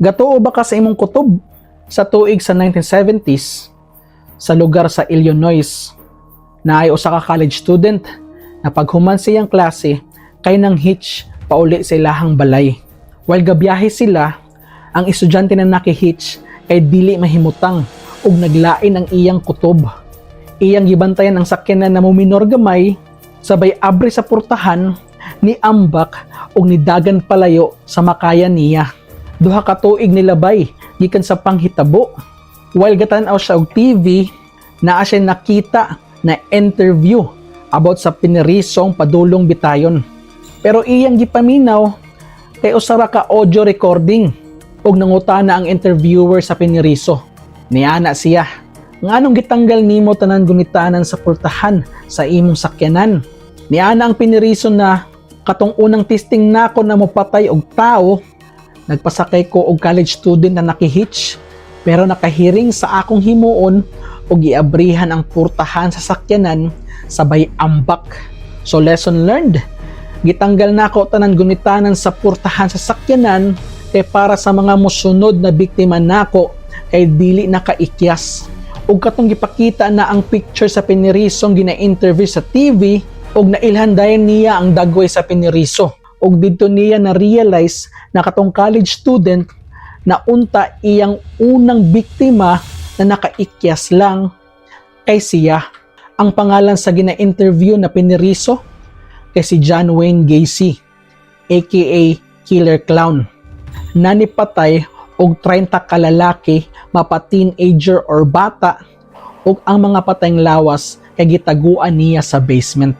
Gatuo ba ka sa imong kutob? Sa tuig sa 1970s, sa lugar sa Illinois, naay usa ka college student na paghuman sa iyang klase kay nang hitch pauli sa ilahang balay. While gabiyahe sila, ang estudyante na naki-hitch kay dili mahimutang ug naglain ang iyang kutob. Iyang gibantayan ang sakyanan na muminor gamay, sabay abri sa portahan, ni ambak ug nidagan palayo sa makaya niya. 2 ka tuig nilabay gikan sa panghitabo. While gatan-aw siya og TV, naa siya nakita na interview about sa pinirisong padulong bitayon. Pero iyang gipaminaw kay usa ra ka audio recording ug nangutana ang interviewer sa piniriso. Niana siya, "Nganong gitanggal nimo tanan gunitanan sa pultahan sa imong sakyanan?" Niana ang piniriso na, "Katong unang testing nako na mopatay og tao, nagpasakay ko og college student na nakihitch pero nakahiring sa akong himuon og giabrihan ang purtahan sa sakyanan sabay ambak. So lesson learned. Gitanggal nako tanan gunitanan sa purtahan sa sakyanan kay para sa mga mosunod na biktima nako kay dili nakaikyas." Ug katong gipakita na ang picture sa pinirisong gina-interview sa TV ug nailhan dayon niya ang dagway sa piniriso. Ug didto niya na-realize na katong college student na unta iyang unang biktima na nakaikyas lang kay siya. Ang pangalan sa gina-interview na piniriso kay si John Wayne Gacy, aka Killer Clown. Nanipatay og 30 ka lalaki, mapa teenager or bata, ug ang mga patayng lawas kay gitaguan niya sa basement.